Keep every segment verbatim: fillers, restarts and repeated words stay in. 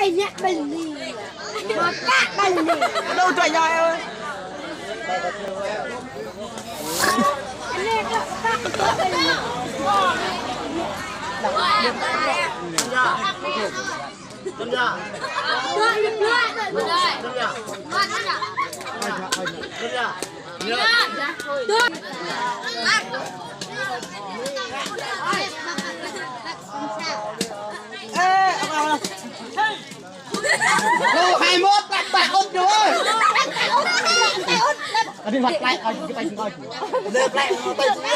Nhă bơni. Mă kă bơni. Aduh, udah ya. Ini kak, kak bơni. Ơ, hai mốt, plak, plak ŭt đuôi. Tadi plak, plak, ơi, kita isi ơi. Lê plak, plak, plak.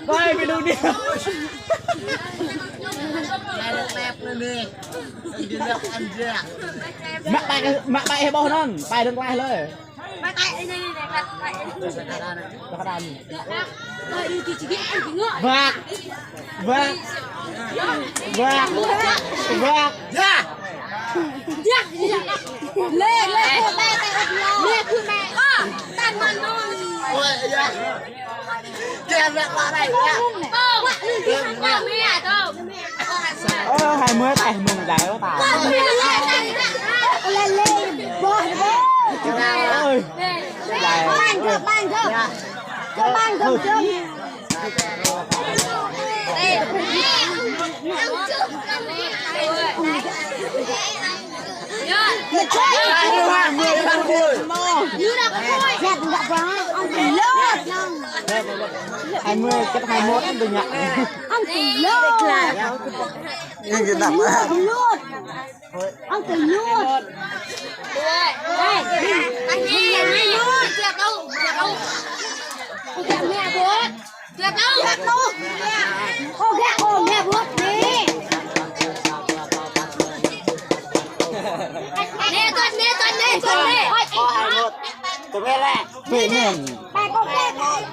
Ơi, ƀu đu đia. Mă ƀai, mă ƀai hơbôh anŭn, ƀai dơ̆ng klaih lơi. Băk. Băk. Băk. Băk. Ơ, hai mươi tay mông dài quá ta. Ơi. Dài. Hai mươi, cất hai mốt, tôi nhặt. Ông Tử Nhung. Ơ, gak, ơ, mẹ bố. Nè, tuan, nè, tuan, nè, tuan, nè. Ơ, hai mốt. Tụi mẹ lẹ. Mẹ nè. Ba con, ba con.